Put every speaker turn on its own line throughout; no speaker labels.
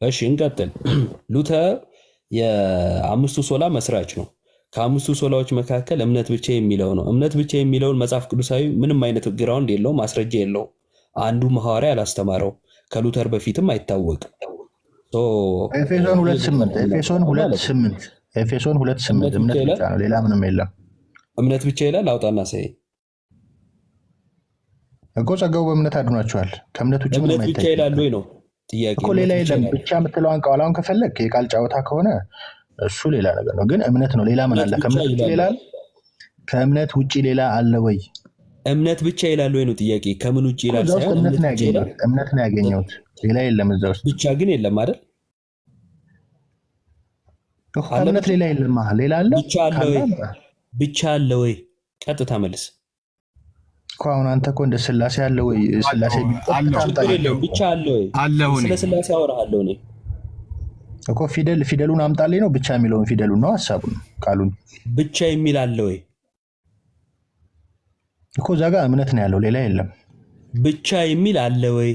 እሺ እንቀጥል። ሉተር የአምስቱ ሶላ መስራች ነው። ከአምስቱ ሶላዎች መካከል እምነት ብቻ የሚለው ነው። እምነት ብቻ የሚለውን መጽሐፍ ቅዱሳዊ ምንም አይነት ground የለውም፣ ማስረጃ የለውም። አንዱም ሐዋርያ አላስተማረው፣ ከሉተር በፊትም አይታወቅም። So
ኤፌሶን 2:8፣ ኤፌሶን ሁለት
ማለት ነው።
ስምንት፣ ኤፌሶን 2:8።
እምነት ብቻ
እምነት
ይላል።
ብቻ ነው፣ ሌላ ምንም የለም።
እምነት ብቻ ይላል። አውጣና ሳይ።
እኮ ጸጋው በእምነት አድኗቸዋል። ከእምነት ውጭ ምንም
እምነት ብቻ
አይታይም
ይላል ወይ ነው ጥያቄ።
እኮ። ሌላ
እምነት ብቻ
የለም።
ይላል።
ብቻ የምትለዋን ቃል አሁን ከፈለግ የቃል ጨዋታ ከሆነ እሱ ሌላ ነገር ነው፣ ግን እምነት ነው። ሌላ ምን
እምነት
አለ?
ብቻ
ከእምነት ውጭ
ይላል
ሌላ
ወይ?
አለ? ከእምነት ውጭ ሌላ አለ ወይ?
እምነት ብቻ ይላል ወይ ነው ጥያቄ። ከምን ውጭ
እኮ
ይላል
እዛ ውስጥ
ሳይሆን
እምነት
እምነት
ነው
ብቻ ይላል።
ያገኘሁት። እምነት ነው ያገኘሁት፣ ሌላ የለም እዛ ውስጥ።
ብቻ ግን የለም አይደል?
እኮ
አለ
ከእምነት
ብቻ
ሌላ የለም። ሌላ አለ
ብቻ አለ
ካለ
ወይ?
አምጣ።
ብቻ አለ ወይ? ቀጥታ መልስ።
እኮ አሁን አንተ እኮ እንደ ስላሴ አለ ወይ ስላሴ
አለው
ቢል ቀጥታ
አለው
አምጣ
ችግር
እያልኩ
የለውም።
እኮ።
ብቻ አለ ወይ?
አለሁ እኔ
ስለ ስላሴ አወራሃለሁ እኔ።
እኮ ፊደሉን አምጣልኝ ነው፣ ብቻ የሚለውን ፊደሉን ነው ሀሳቡን ቃሉን።
ብቻ የሚል አለ ወይ?
እኮ እዛ ጋር እምነት ነው ያለው፣ ሌላ የለም።
ብቻ የሚል አለ ወይ?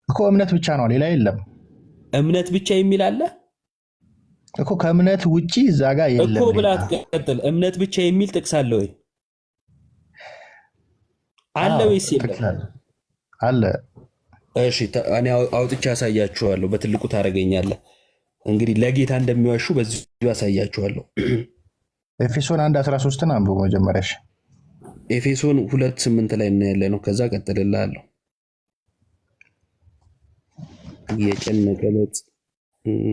እኮ እምነት ብቻ ነው፣ ሌላ የለም።
እምነት ብቻ የሚል አለ
እኮ ከእምነት ውጪ እዛ ጋር
እኮ
የለም
ብላ
ሌላ።
አትቀጥል። እምነት ብቻ የሚል ጥቅስ አለ ወይ? አለ
አዎ
ወይስ የለም?
ጥቅስ አለ አለ።
እሺ እኔ አውጥቼ አሳያችኋለሁ። በትልቁ ታደርገኛለህ። እንግዲህ ለጌታ እንደሚዋሹ በዚሁ አሳያችኋለሁ።
ኤፌሶን 1:13ን አንብቦ መጀመሪያ። እሺ።
ኤፌሶን 2:8 ላይ እናያለ ነው። ከዛ ቀጥልልሃለሁ። የጨነቀ ዕለት።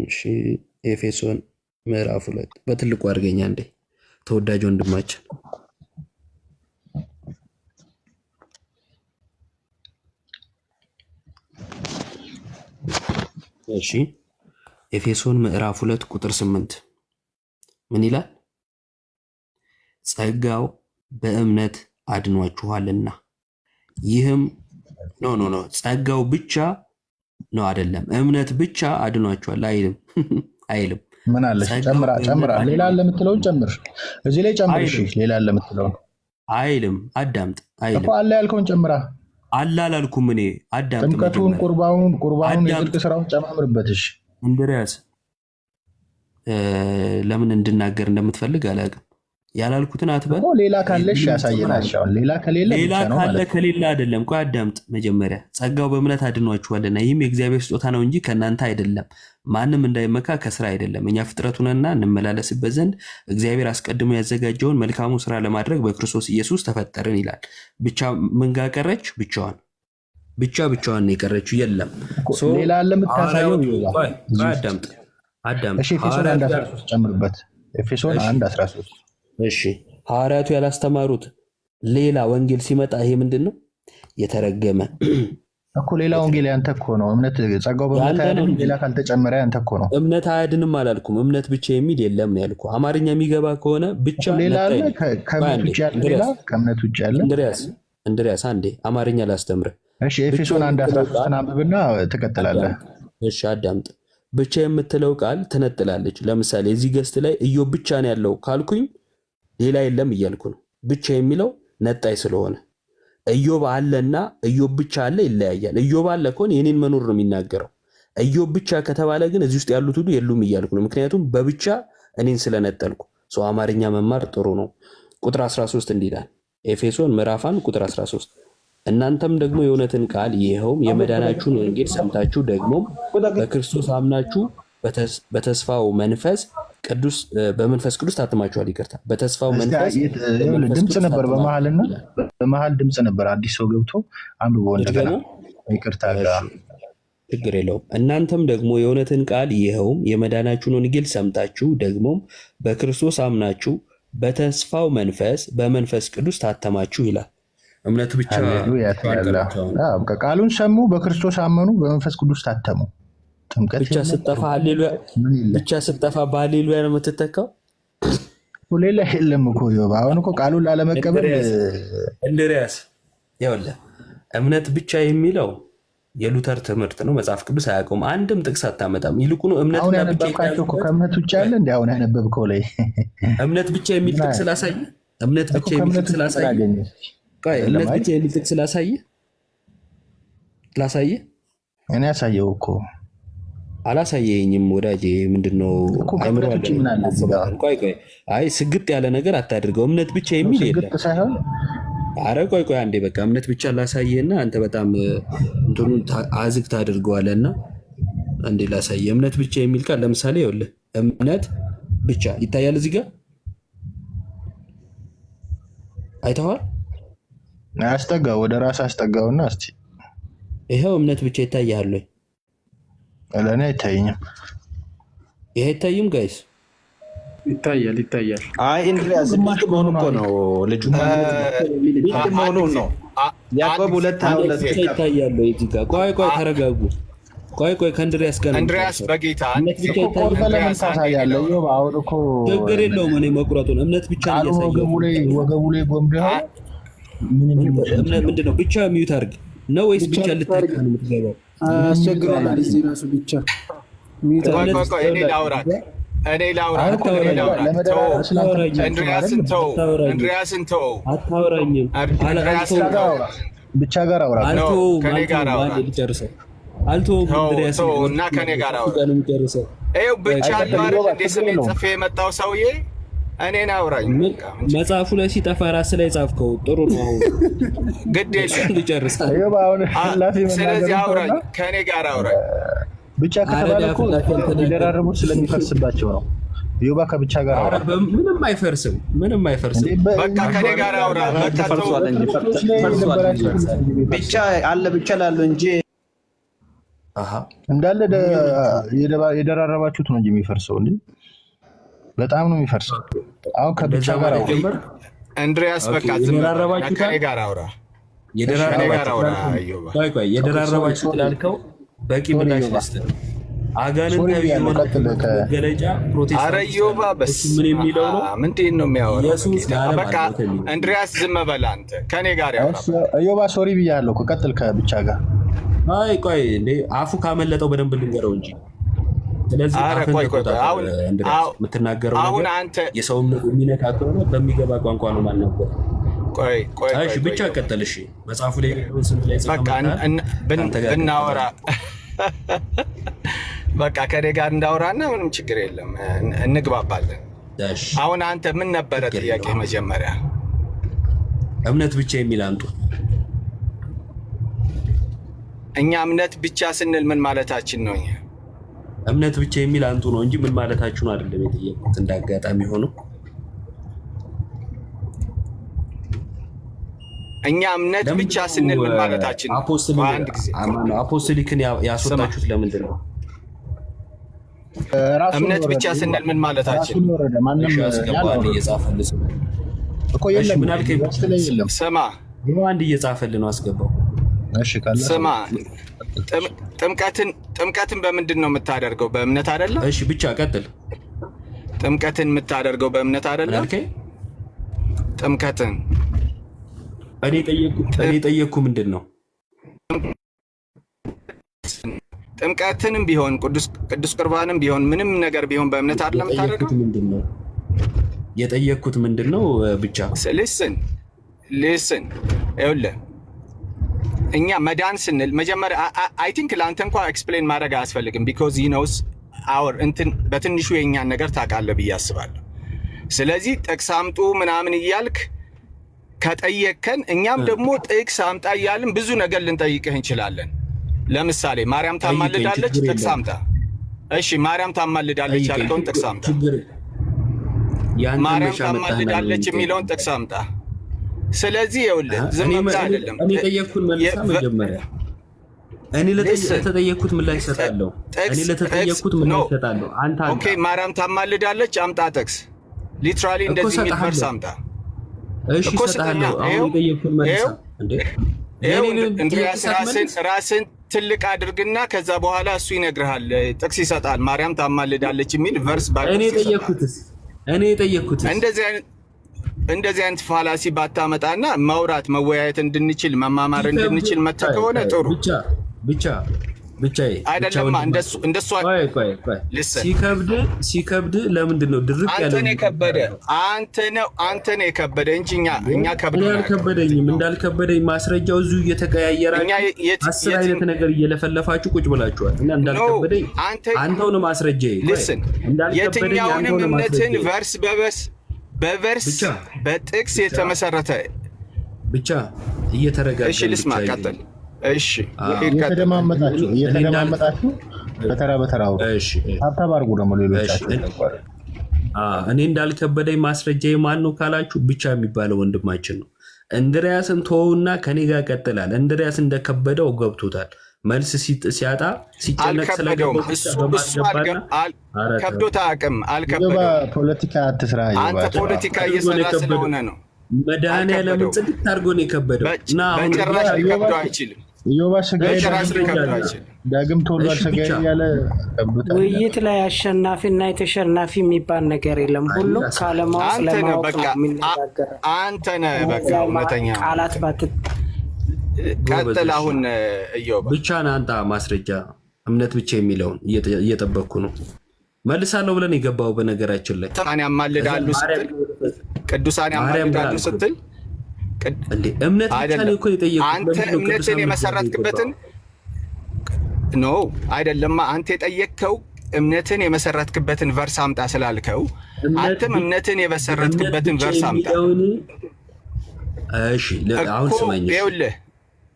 እሺ ኤፌሶን ምዕራፍ 2 በትልቁ አድርገኛ እንዴ ተወዳጅ ወንድማችን። እሺ ኤፌሶን ምዕራፍ 2 ቁጥር 8 ምን ይላል? ጸጋው በእምነት አድኗችኋልና ይህም no no no ጸጋው ብቻ ነው አይደለም፣ እምነት ብቻ አድኗችኋል አይልም አይልም።
ምን አለሽ?
ጸጋው
ጨምራ
በእምነት
ጨምራ፣ ሌላ አለ የምትለውን ጨምር፣ እዚህ ላይ ጨምር። እሺ
አይልም
ሌላ አለ የምትለውን
አይልም። አዳምጥ።
እኮ
አይልም።
አለ ያልከውን ጨምራ።
አለ አላልኩም እኔ። አዳምጥ
ጥምቀቱን፣
መጀመሪያ
ቁርባኑን፣ የጽድቅ
አዳምጥ።
ስራውን ጨማምርበት። እሺ
እንድርያስ ለምን እንድናገር እንደምትፈልግ አላውቅም። ያላልኩትን አትበል።
እኮ ሌላ ካለሽ
ምንም ጨምር
ያሳየናል።
አለ
አሁን ሌላ ከሌለ
ሌላ
ብቻ ነው
ካለ
ማለት ነው።
ከሌለ አይደለም። ቆይ አዳምጥ መጀመሪያ። ጸጋው በእምነት አድኗችኋልና ይህም የእግዚአብሔር ስጦታ ነው እንጂ ከእናንተ አይደለም፣ ማንም እንዳይመካ ከስራ አይደለም። እኛ ፍጥረቱ ነንና እንመላለስበት ዘንድ እግዚአብሔር አስቀድሞ ያዘጋጀውን መልካሙ ስራ ለማድረግ በክርስቶስ ኢየሱስ ተፈጠርን ይላል። ብቻ ምን ጋር ቀረች? ብቻዋን ብቻ ብቻዋን ነው የቀረችው። የለም
እኮ
so
ሌላ አለ የምታሳየው
ሐዋርያቱ
ይዛ
ቆይ
እዚህ
ቆይ
ውስጥ።
አዳምጥ አዳምጥ
እሺ ኤፌሶን 1
ሐዋርያቱ
13 ጨምርበት። ኤፌሶን
እሺ
1 13።
እሺ ሐዋርያቱ ያላስተማሩት ሌላ ወንጌል ሲመጣ ይሄ ምንድን ነው? የተረገመ
እኮ ሌላ ወንጌል ያንተ እኮ ነው። እምነት ጸጋው በእምነት
ያንተ ነው
አያድንም፣
እንጂ
ሌላ ካልተጨመረ ያንተ እኮ ነው።
እምነት አያድንም አላልኩም። እምነት ብቻ የሚል የለም ነው ያልኩህ። አማርኛ የሚገባ ከሆነ ብቻ
እኮ ሌላ
ነጣይ
አለ
ነው። ቆይ
ከእምነት
አንዴ
ውጭ ያለ ሌላ
እንድሪያስ
ከእምነት ውጭ ያለ።
እንድሪያስ እንድሪያስ አንዴ አማርኛ ላስተምርህ።
እሺ
ብቻ
ኤፌሶን 1
የምትለው
13ን
ቃል
አንብብና ትቀጥላለህ።
አዳምጥ። እሺ አዳምጥ። ብቻ የምትለው ቃል ትነጥላለች። ለምሳሌ እዚህ guest ላይ ኢዮብ ብቻ ነው ያለው ካልኩኝ ሌላ የለም እያልኩ ነው። ብቻ የሚለው ነጣይ ስለሆነ ኢዮብ አለና ኢዮብ ብቻ አለ ይለያያል። ኢዮብ አለ ከሆነ የኔን መኖር ነው የሚናገረው። ኢዮብ ብቻ ከተባለ ግን እዚህ ውስጥ ያሉት ሁሉ የሉም እያልኩ ነው። ምክንያቱም በብቻ እኔን ስለነጠልኩ። ሰው አማርኛ መማር ጥሩ ነው። ቁጥር 13 እንዲህ ይላል። ኤፌሶን ምዕራፍ 1 ቁጥር 13 እናንተም ደግሞ የእውነትን ቃል ይኸውም የመዳናችሁን ወንጌል ሰምታችሁ ደግሞም በክርስቶስ አምናችሁ በተስፋው መንፈስ ቅዱስ በመንፈስ ቅዱስ ታትማችኋል። ይቅርታ፣ በተስፋው
እስቲ
መንፈስ
ይኸውልህ
በመንፈስ
ድምፅ
ቅዱስ
ነበር
ታትማችኋል
በመሀልና
ይላል።
በመሀል ድምፅ ነበር። አዲስ ሰው ገብቶ አንብቦ እንደገና
ድገሙ።
ይቅርታ
እሺ
ጋር
ችግር የለውም። እናንተም ደግሞ የእውነትን ቃል ይኸውም የመዳናችሁን ወንጌል ሰምታችሁ ደግሞም በክርስቶስ አምናችሁ በተስፋው መንፈስ በመንፈስ ቅዱስ ታተማችሁ ይላል። እምነት ብቻ
ሃሌሉያ
ብቻዋን
ትላላ።
ቀረች። አሁን
አዎ፣ በቃ ቃሉን ሰሙ፣ በክርስቶስ አመኑ፣ በመንፈስ ቅዱስ ታተሙ። ጥምቀት
ብቻ
የለም
ስጠፋ ሃሌሉያ፣
ምን የለም
ብቻ ስጠፋ በሃሌሉያ ነው የምትተካው።
እኮ ሌላ የለም እኮ ዮብ። አሁን እኮ ቃሉን ላለመቀበል
እንድርያስ እንድርያስ ይኸውልህ እምነት ብቻ የሚለው የሉተር ትምህርት ነው። መጽሐፍ ቅዱስ አያውቀውም። አንድም ጥቅስ አታመጣም። ይልቁኑ
አሁን
እምነትና ብቻ
ያነበብካቸው እኮ
የተያዙበት
ከእምነት ውጭ አለ እንዲ አሁን ያነበብከው ላይ
እምነት ብቻ የሚል
ምን
ጥቅስ ላሳይ። እምነት
እኮ
ብቻ የሚል
ከእምነት
ጥቅስ
ውጭ ምን
ላሳይ።
አገኘ?
ቆይ
አይደለም
እምነት
አይ
ብቻ የሚል ጥቅስ ላሳይ ላሳይ።
እኔ ያሳየው እኮ።
አላሳየኝም ወዳጄ። ምንድነው
እኮ
አይምሮ
ከእምነት ውጭ
አለን
ምን አለ እዚህ ጋር?
እናስባለን። ቆይ ቆይ፣ አይ ስግጥ ያለ ነገር አታድርገው። እምነት ብቻ
ነው
የሚል
ስግጥ
የለም።
ሳይሆን
አረ ቆይ ቆይ አንዴ በቃ እምነት ብቻ ላሳየህና አንተ በጣም እንትኑን አዝግ ታድርገዋለህና አንዴ ላሳየህ። እምነት ብቻ የሚል ቃል ለምሳሌ ይኸውልህ፣ እምነት ብቻ ይታያል እዚህ ጋር አይተኸዋል?
አስጠጋው፣ ወደ ራስ አስጠጋውና እስቲ።
ይኸው እምነት ብቻ ይታያል ወይ?
ለእኔ አይታየኝም።
ይሄ አይታይም guys?
ይታያል ይታያል።
አይ እንድሪያስ
ግማሽ
ልክ መሆኑ
መሆኑ
እኮ
አሪፍ
ነው ልጁ
የሚል
ልክ
ይታያል።
አንድ
መሆኑን
ጊዜ
ነው።
አንድ
ያዕቆብ
ጊዜ
ሁለት ሀያ
አንድ
እምነት
ሁለት
ጊዜ
ብቻ ይታያል ወይ እዚህ ጋር? ቆይ ቆይ ተረጋጉ። ቆይ ቆይ ከእንድሪያስ ጋር ነው
እንድሪያስ
የምጨርሰው።
በጌታ አንድ
እምነት
ጊዜ
ብቻ
እኮ
ይታያል።
ቆርጠህ ለምን
እንድሪያስ አንዴ
ታሳያለህ?
ላውራ።
ኢዮብ አሁን እኮ
ችግር የለውም። እኔ መቁረጡን እምነት ብቻ ነው
ቃሉ
እያሳየሁት
ወገቡ ላይ
የምታየው።
ወገቡ ላይ ጎምደኸው ምን የሚሉት እንትን
እምነት
ነው?
ምንድን ነው? ብቻ mute አድርግ ነው ወይስ
ብቻ
ብቻ
ልታርግ
ልታርግ ነው የምትገባው?
ምን የሚሉት
አስቸግሮናል።
አይነት
እዚህ
ነው?
ራሱ ብቻ mute
ቆይ
አድርግ።
ቆይ
እምነት
ቆይ እኔ ላውራክ እኔ
አሁን
ላውራክ
እኮ
እኔ
አታወራኝም፣
ላውራክ ተው።
ለመደራረብ ስላልተመቻችሁ
አታወራኝም፣
እንድሪያስን
አይደል?
ተው፣
አታወራኝም፣
እንድሪያስን ተው፣
አታወራኝም።
እንድሪያስን
ብቻ ጋር
ተው።
አውራ፣ ብቻ ጋር አውራ።
No
አልተወውም፣
ከኔ ጋር
አልተወውም።
አውራ።
አንዴ ልጨርሰው። አልተወውም።
ተው
እንድሪያስን
ተው እና ከኔ ጋር
እሱ
አውራ።
ጋር ነው የሚጨርሰው።
ይኸው
ቆይ
ብቻ
ቆይ
አለው
አይቀጥል
አይደል
ኢዮብ፣
እንዴ
ችግር
ስሜን
የለውም።
ጽፌ የመጣው ሰውዬ እኔን አውራኝ።
ምን
በቃ ምን ችግር
መጽሐፉ ላይ ሲጠፋ ራስ ላይ ጻፍከው። ጥሩ ነው። አሁን
ግድ የለም።
ልጨርስ።
ኢዮብ አሁን ላፊ
ስለዚህ
መናገሩን
አውራኝ፣
ተውና
ከኔ ጋር አውራኝ።
ብቻ
አረ
ከተባለ እኮ
ዳፍላፊ አልተናገርኩም።
ሊደራረቡት ስለሚፈርስባቸው ነው። ኢዮባ ከብቻ ጋር
አረ
አውራ
ምንም አይፈርስም፣ ምንም
እንዴ።
አይፈርስም።
በቃ ከኔ ጋር አውራ። በቃ ተው።
ፈርሷል እንጂ
በክርስቶስ ላይ
ፈርሷል እንጂ
የነበራቸው ሁሉ
ብቻ አለ ብቻ ላሉ እንጂ
አሃ
እንዳለ የደራረባችሁት ነው እንጂ የሚፈርሰው እንዴ፣ በጣም ነው የሚፈርሰው። አሁን ከብቻ
እንደዛ
ጋር
ማለት
አውራ።
ጀመር።
እንድሪያስ
okay
በቃ ዝም በል እና ከኔ
የደራረባችሁታል፣
ጋር አውራ። ከኔ ጋር
የደራረባችሁት
አውራ
ላልከው
ኢዮባ።
ቆይ ቆይ
sorry
የደራረባችሁት
sorry
ላልከው በቂ
sorry
ምላሽ
ኢዮባ
ልስጥ።
sorry
አጋንንታዊ
ብያለሁ።
የሆነ
ቀጥል።
ትምህርት መገለጫ
አረ
ፕሮቴስታንት ውስጥ
ኢዮባ
አለ።
በስ
እሱ ምን የሚለው ነው?
ምንድን ነው የሚያወራው?
ኢየሱስ
በጌታ
ለዓለም
በቃ
አልሞተም የሚል ነው።
እንድሪያስ ዝም በል አንተ፣ ከኔ ጋር ያውራ።
እሺ ኢዮባ sorry ብያለሁ እኮ ቀጥል። ከብቻ ጋር
አይ ቆይ እንዴ አፉ ካመለጠው በደንብ ልንገረው እንጂ። ስለዚህ
አረ
አፍን
ቆይ ቆይ ቆይ
ተቆጣጠር
አሁን
እንድሪያስ።
አሁ-
የምትናገረው
አሁን
ነገር
አንተ
የሰው እምነት የሚነካ ከሆነ በሚገባ ቋንቋ ነው ማናገር።
ቆይ ቆይ
እሺ
ቆይ ቆይ
ብቻ
ኢዮባ
ቀጥል። እሺ መጽሐፉ ላይ ያለውን ስም ላይ ጽፈህ
በቃ
መጥተሃል። ከአንተ ጋር
ብናወራ
እቀጥላለሁ።
በቃ ከኔ ጋር እንዳወራና ምንም ችግር የለም፣ እንግባባለን።
እሺ
አሁን አንተ ምን ነበረ
ችግር
ጥያቄ
የለውም።
መጀመሪያ?
እምነት ብቻ የሚል አንጡ።
እኛ እምነት ብቻ ስንል ምን ማለታችን ነው? እኛ
እምነት ብቻ የሚል አንጡ ነው እንጂ ምን ማለታችሁ ነው አይደለም የጠየቁት። እንዳጋጣሚ ሆኖ
እኛ እምነት ብቻ
ለምንድን
ስንል
ነው
ምን ማለታችን ነው? ቆይ አንድ ጊዜ
apostolic ን
ስማ፣
ያስወጣችሁት? ለምንድን ነው?
ራሱን
እምነት
ወረደ
ብቻ ስንል ምን ማለታችን
ራሱን
ነው?
ወረደ። ማንም
እሺ አስገባው። አንድ እየጻፈልህ ስም
እኮ
እሺ
የለም
ምን አልከኝ?
ውስጥ ላይ የለም።
ስማ
ይኸው አንድ እየጻፈልህ ነው፣ አስገባው።
እሺ ካለ
ስማ፣ ጥምቀትን በምንድን ነው የምታደርገው? በእምነት አይደለም?
እሺ ብቻ ቀጥል።
ጥምቀትን የምታደርገው በእምነት
ምን
አይደለም?
አልከኝ?
ጥምቀትን
እኔ ጠየቅኩ ምንድን ነው?
ጥምቀትንም ቢሆን ቅዱስ ቁርባንም ቢሆን ምንም ነገር ቢሆን በእምነት አይደለም የምታደርገው?
የጠየቅኩት ምንድን ነው? የጠየቅኩት ምንድን ነው? ብቻ
listen listen፣ ይኸውልህ እኛ መዳን ስንል መጀመሪያ I think ለአንተ እንኳ explain ማድረግ አያስፈልግም። because he knows our እንትን በትንሹ የእኛን ነገር ታውቃለህ ብዬ አስባለሁ። ስለዚህ ጥቅስ አምጡ ምናምን እያልክ ከጠየቅከን እኛም ደግሞ ጥቅስ አምጣ እያልን ብዙ ነገር ልንጠይቅህ እንችላለን። ለምሳሌ ማርያም
ጠይቀኝ፣
ታማልዳለች፣
ችግር
ጥቅስ
የለውም።
አምጣ። እሺ ማርያም ታማልዳለች
ጠይቀኝ፣
ያልከውን ጥቅስ አምጣ።
ችግር ያንተን
ማርያም
መቼ አመጣህና ነው
ታማልዳለች
የሚጠይቀኝ?
የሚለውን ጥቅስ አምጣ። ስለዚህ ይኸውልህ ዝም
እኔ
ብለህ አይደለም
እኔ የጠየቅኩህን መልሳ መጀመሪያ እኔ
listen
ለተጠየቅኩት ምላሽ እሰጣለሁ። እኔ
ጥቅስ ጥቅስ
ለተጠየቅኩት
no
ምላሽ እሰጣለሁ። አንተ አምጣ
okay ማርያም ታማልዳለች፣ አምጣ ጥቅስ። literally
እኮ
እንደዚህ የሚል verse
እሰጥሃለሁ።
አምጣ
እሺ
እኮ ስጠኛ።
እሰጥሃለሁ። አሁን
ይኸው
የጠየቅኩህን መልሳ
ይኸው
እንዴ
ይኸው
የኔን ጥያቄ
እንድሪያስ ራስን
ሳትመልስ
ራስን ትልቅ አድርግና ከዛ በኋላ እሱ ይነግርሃል፣ ጥቅስ ይሰጣል። ማርያም ታማልዳለች የሚል verse
እኔ
by verse ይሰጣል።
የጠየቅኩትስ እኔ የጠየቅኩትስ
እንደዚህ አይነት fallacy ባታመጣና ማውራት መወያየት እንድንችል መማማር እንድንችል መተህ ከሆነ ጥሩ።
ብቻ ብቻ ብቻዬ ብቻ
አይደለማ። እንደሱ
ወንድማችን
እንደሱ
ቆይ ቆይ ቆይ፣
listen
ሲከብድ ሲከብድ ለምንድን ነው ድርቅ
አንተ
ያለው
ነው የከበደ፣ አንተ ነው አንተ ነው የከበደ እንጂ እኛ
እኔ
ከብዶን አያውቅም።
አልከበደኝም።
የትኛው
እንዳልከበደኝ ማስረጃው እዚሁ
እኛ
እየተቀያየራችሁ
የት
10
የት
አይነት ነገር እየለፈለፋችሁ ቁጭ ብላችኋል። እና
no
እንዳልከበደኝ
አንተ
አንተው ነው ማስረጃዬ። ቆይ
listen
እንዳልከበደኝ
የትኛውንም
አንተው ነው
እምነትን
ማስረጃዬ።
verse በ verse በ verse
ብቻ
በጥቅስ
ብቻ
የተመሰረተ
ብቻ
እሺ፣
እየተረጋጋን
ልስማ፣
ብቻ
ቀጥል። እሺ
አዎ።
ሂድ፣ ቀጥል።
እየተደማመጣችሁ
እኔ እንዳል
እየተደማመጣችሁ በተራ በተራ አውሩ።
እሺ
tap tap አድርጉ ደግሞ
እሺ
ሌሎቻችሁ ተቋረ
እኔ እንዳልከበደኝ ማስረጃ ማን ነው ካላችሁ ብቻ የሚባለው ወንድማችን ነው። እንድሪያስን ተወውና ከኔ ጋር ቀጥላል። እንድሪያስ እንደከበደው ገብቶታል። መልስ ሲያጣ ሲጨነቅ
አልከበደውም።
ስለገባው ብቻ
እሱ እሱ
በማስገባና ኧረ ተው
ከብዶት አያውቅም።
እዮባ
አልከበደውም።
ፖለቲካ አትስራ። እዮባ
አንተ ፖለቲካ
አድርጎ ነው
እየሰራ
የከበደው።
ስለሆነ ነው።
መድኃኒዓለምን
አልከበደውም።
ጽድት አድርጎ ነው የከበደው። እና አሁን
በጭራሽ
እዮባ
ሊከብደው አይችልም።
እዮባ ስጋዬ
በጭራሽ
ዳግም
ሊከብደው
ተወልዷል፣
አይችልም።
ዳግም ተወልዷል
እሺ
ስጋዬ
ብቻ
እያለ ከብዶታል ይላል።
ውይይት ላይ አሸናፊ እና የተሸናፊ የሚባል ነገር የለም።
አይ
ሁሉም
አስረዳ
ካለማወቅ
አንተ ነህ
ለማወቅ
በቃ
ነው
አ-
የሚነጋገረው።
አንተ ነህ በቃ
እዛ
እውነተኛ
ቃላት ባት
ጎበዝ።
ቀጥል።
እሺ
አሁን እዮባ
ብቻ ናንጣ ማስረጃ እምነት ብቻ የሚለውን እየጠበቅኩ ነው። መልሳለሁ ብለን የገባው በነገራችን ላይ
ቅዱሳን
ከዛ
ያማልዳሉ
ማርያም
ስትል ቅዱሳን
ማርያም ጋር
ያማልዳሉ
አልኩ
ስትል
እንዴ እምነት ብቻ ነው
አይደለም
እኮ የጠየኩት።
አንተ
ለምንድን ነው
እምነትን
ቅዱሳን ብቻ
የመሰረትክበትን
የገባው?
no አይደለማ። አንተ የጠየቅከው እምነትን የመሰረትክበትን verse አምጣ ስላልከው
እምነት
አንተም እምነትን
እምነት
የመሰረትክበትን
ብቻ
verse አምጣ
የሚለውን እሺ፣ አሁን
እኮ
ስማኝ። እሺ
ይኸውልህ።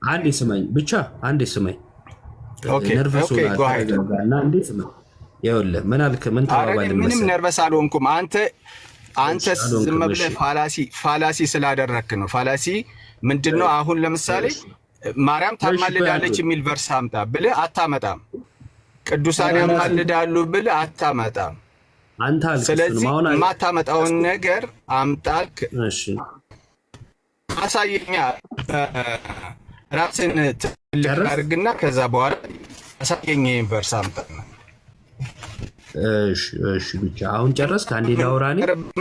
አንዴ ስማኝ ብቻ አንዴ ስማኝ።
okay
nervous
okay
ሆና
go ahead።
ተረጋጋ እና አንዴ ስማኝ። ይኸውልህ ምን አልክ? ምን
ኧረ እኔ
ተባባልን
ምንም
መሰለህ?
nervous አልሆንኩም። አንተ አንተ
እሺ
ዝም
አልሆንክም።
ብለህ
እሺ
fallacy ስላደረክ ነው። fallacy ምንድን ነው? አሁን ለምሳሌ
እሺ
ማርያም
እሺ ቆይ አንዴ
ታማልዳለች የሚል verse አምጣ ብልህ አታመጣም። ቅዱሳን
ራስን
ያማልዳሉ ብልህ አታመጣም።
አንተ አልክ። እሱንም
ስለዚህ
አሁን
የማታመጣውን ነገር አምጣልክ
እሺ
አሳየኛ። ራስን ትልቅ
ጨረስ።
አድርግና ከዛ በኋላ አሳየኝ። ይሄን verse አምጣ።
እሺ እሺ ብቻ አሁን ጨረስክ? አንዴ ላውራ እኔ።